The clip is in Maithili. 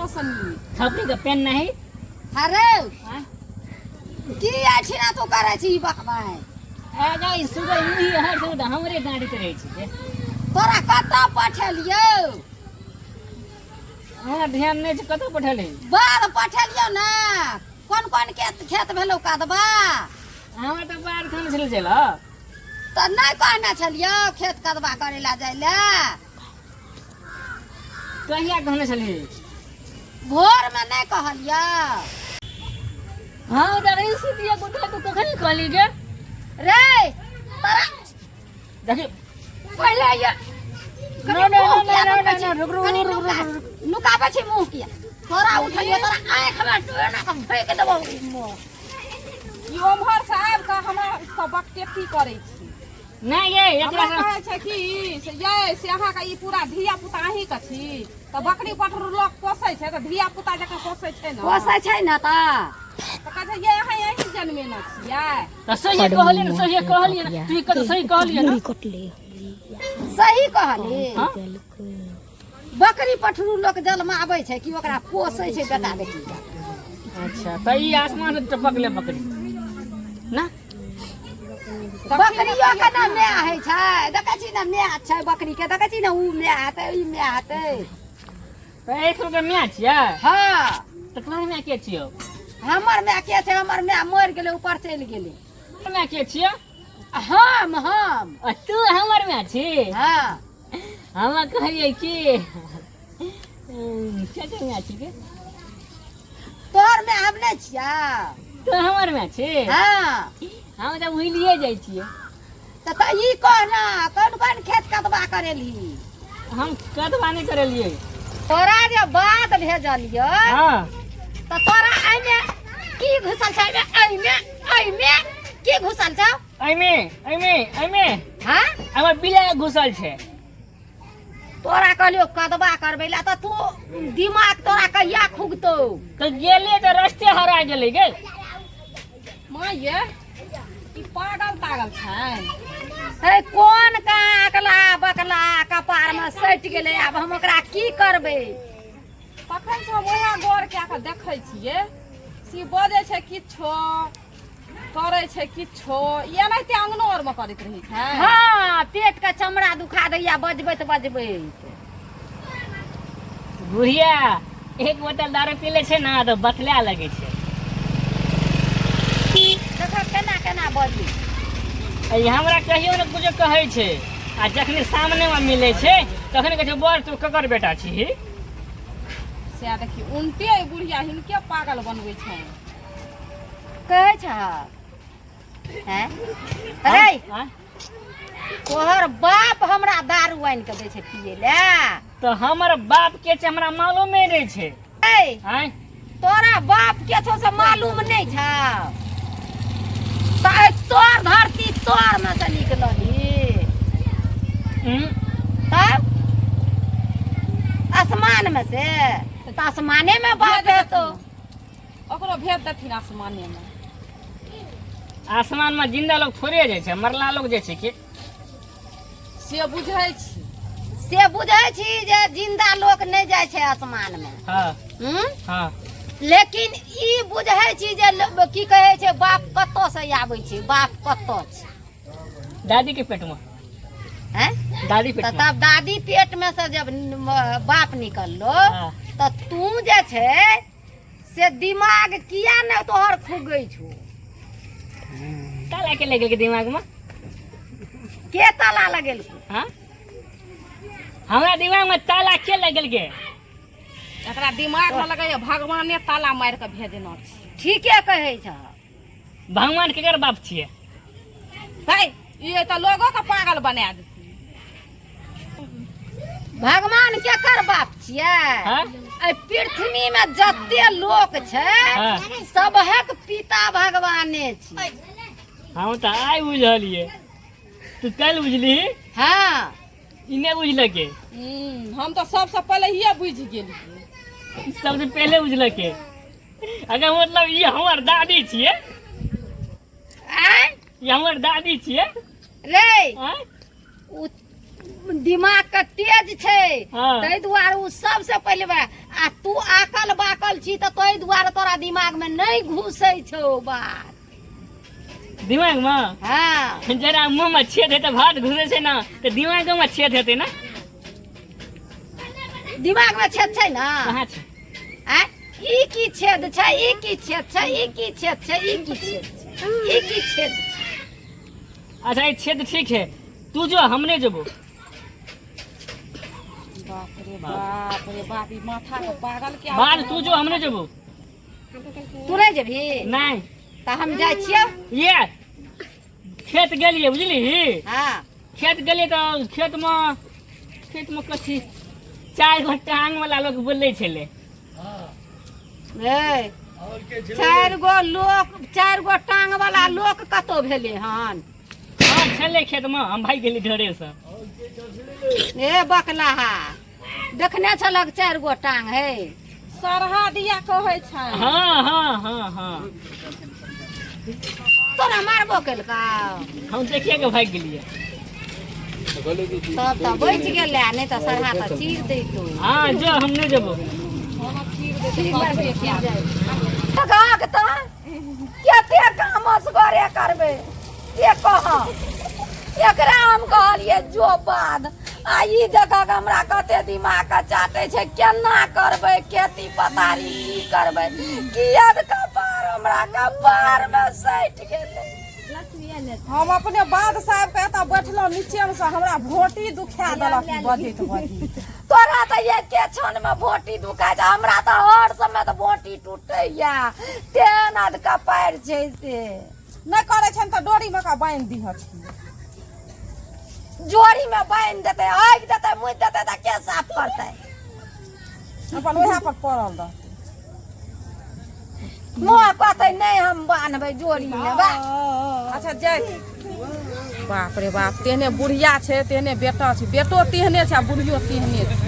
सबसँ नीक। थपड़ी के पेन नहीं। अरे आँय? की अठिना तू करै छी बकबाय? आ गई सुबह मुही हर सुबह हमरे गाड़ी रहै छै। तोरा कतऽ पठेलियौ? हमरा ध्यान नहि छै कतऽ पठेलही। बाध पठेलियौ ने, कोन कोन खेत खेत भेलौ कदबा? हमरा तऽ बाध खान छलै चल। तऽ नहि कहने छलियौ खेत कदबा करै लए जाइ लए? कहिया कहने छलही? भोरमे नहि कहलियौ? हाँ तऽ अरे सुतिया गोटा तू कखन कहली गे? रे तोरा देखी पहिले ये नो नो नो नो नो नो रुक रुक रुक रुक। नुकाबै छी मुँह किया? तोरा उठलियो तोरा आँखिमे टोना कऽ फेंक देबौ मुँह। ई ओम्हर से आबि कऽ हमरा सब बकटेती करै छी। नहि ये एकरा हमरा कहै छै कि से ये से अहाँके ई पूरा धिया पुता अहींके छी तऽ बकरी पठरू लोक पोसै छै तऽ धिया पुता जकाँ पोसै छै ने? पोसै छै ने। तऽ तऽ कहै छै ये अहाँ अहीं जन्मेने छियै। तऽ सही कहलियै ने, सही कहलियै ने, तू कऽ सही कहलियै ने। सही कहली। हाँ? बकरी पठरू लोक जन्माबै छै कि ओकरा पोसै छै बेटा बेटी के? अच्छा तऽ ई आसमान से टपकले बकरी ना? बकरियो के ने माय होइ छै, देखै छी ने माय छै बकरी के, देखै छी ने उ माय हेतै ई माय हेतै। तऽ एक सौ के माय छियै? हँ। तऽ तोहर माय के छियौ? हमर माय के छै? हमर माय मरि गेलै, ऊपर चलि गेलै। माय के छियौ? हम आ तू हमर माय छी? हँ। हमरा कहलियै कि के के माय छी के? तोहर माय हम नहि छियै? तू हमर माय छी? हँ। हम तऽ भुलिए जाइ छियै। तऽ ई कह ने कोन कोन खेत कदबा करेलही? हम कदबा नहि करेलियै। तोरा जे बात भेजलियौ। हाँ। तऽ तोरा एहिमे की घुसल छै? एहिमे एहिमे एहिमे की घुसल छौ? एहिमे एहिमे एहिमे? हाँ, हमर बिलाइ घुसल छै। तोरा कहलियौ कदबा करबै लए तऽ तू दिमाग तोरा कहिया खुगतौ? तऽ गेलियै तऽ रस्ते हरा गेलै गे। माँ ये ई पागल तागल छै? हे, कोन काकला बकला कपार में सटि गेलै, आब हम ओकरा की करबै? तखन से हम वएह गौर कए कऽ देखै छियै से बजै छै किछो करै छै किछो, ई एनाहिते अंगनो आरमे करैत रहै छै। हँ, पेट के चमड़ा दुखा दैया बजबैत बजबैत। बुढ़िया एक बोतल दारू पी लै छै ने तऽ बतला लगै छै। देखो केना केना बजै। ई हमरा कहियो ने कुछो कहै छै आ जखनी सामनेमे मिलै छै तखन कहै छै बड़ तू ककर बेटा छीही? सएह देखी उनटे ई बुढ़िया हिनके पागल बनबै छै। कहै छ हैं रे? आँय? तोहर बाप हमरा दारू आनि कऽ दै छै पियै लए? तऽ हमर बाप के छै हमरा मालूमे नहि छै। ए, आँय? तोरा बाप के छौ से मालूम नहि छौ? तऽ तोर धरती तोर में से निकलही? तब आसमान में से? तऽ आसमाने में बाप हेतौ। ओकरो भेज देथिन आसमाने मे। आसमान में जिंदा लोग थोड़े जाइ छै, मरला लोग जाइ छै कि? से बुझै छी। से बुझै छी जे जिंदा लोक नहि जाइ छै आसमान में। हाँ। हम्म? हाँ। लेकिन ई बुझै छी जे की कहै छै बाप कतऽ से आबै छै, बाप कतऽ छै? दादी के पेट में। हैं? दादी पेट तऽ में। तब दादी पेट में से जब बाप निकललो। हाँ। तऽ तू जे छै से दिमाग किया ने तोहर खुगै छौ? ताला के लगेलकै दिमाग में? के ताला लगेलको? हाँ, हमरा दिमाग में ताला के लगेलकै? एकरा दिमाग में लगैया भगवाने ताला मारि कऽ भेजना छै। ठीके कहै छ। भगवान केकर बाप छियै? है, ई तऽ लोगो के पागल बना देतै। भगवान केकर बाप छियै? हाँ? एहि पृथ्वी में जते लोक छै हाँ। सबहक पिता भगवाने छियै। हम तऽ आइ बुझलियै, तू काल्हि बुझली। हाँ। ई नहि बुझलकै। हम तऽ सबसँ पहिले ही बुझि गेलियै। सबसे पहिले बुझलकै। अगर मतलब ई हमर दादी छियै? आँय? ई हमर दादी छियै? रे। आँय? उ दिमाग के तेज छै। हाँ। ताहि दुआरे ओ सबसे पहिले आ तू आकल बाकल छी तऽ ताहि दुआरे तोरा दिमाग में नहीं घुसै छौ बात। दिमाग में? हाँ। जरा मुंह में छेद हेतै भात घुसै छै ना, तऽ दिमागो में छेद हेतै ना। दिमाग में छेद छै ना? कहाँ छै? आँय? ई की छेद छै, ई की छेद छै, ई की छेद छै, ई की छेद छै, ई की छेद छै? अच्छा ई छेद ठीक है, तू जो हम नहीं जेबो। बाप रे बाप रे बाप, ई माथा के पागल के। बाद तू जो, हम नहीं जेबो। तू नहीं जेबही? नहीं। तऽ हम जाइ छियौ। ये खेत गेलियै बुझली? हाँ। खेत गेलियै तऽ खेत में कथी चारि गो टांग वाला लोग बोलै छलै। ए, चारि गो लोक, चारि गो टांग वाला लोक कतौ भेलै हन? हँ छलै खेतमे, हम भागि गेली डरे से। ए बकलाहा, देखने छलक चारि गो टांग है? सरहा दिया कहै छै। हँ हँ हँ हँ। तोरा मारबो केलकौ? हम देखिए के भागि गेलियै। तब तऽ बचि गेलै, नहि तऽ सरहा तऽ चीर दैतौ। हँ जो, हम नहि जेबो। टकाक तऽ कते काम असगरे करबै से कह। एकरा हम कहलियै जो बाध, आ ई देखक हमरा कते दिमाग के चाटे छै। केना करबै खेती पथारी, की करबै? किया कपार हमरा कपार मे सटि गेलै। हम अपने बाध साहब के एतऽ बैठलहुँ नीचे मे से हमरा भोटी दुखा देलक ई बजैत बजैत। तोरा तऽ एके क्षण मे भोटी दुखाइ छै, हमरा तऽ हर समय तऽ भोटी टूटैया, तेहन अधका पारि छै से। नहि करै छनि तऽ डोरी मे का बान्हि दिह छी। जोड़ी मे बान्हि देतै, आगि देतै, मुति देतै तऽ के साफ करतै? अपन ओएह पर पड़ल रहतै। मुँह कहतै नहि हम बान्हबै जोड़ी मे बा। अच्छा जाय। बाप रे बाप, तेहने बुढ़िया छै, तेहने बेटा छै, बेटो तेहने छै आ बुढ़ियो तेहने छै।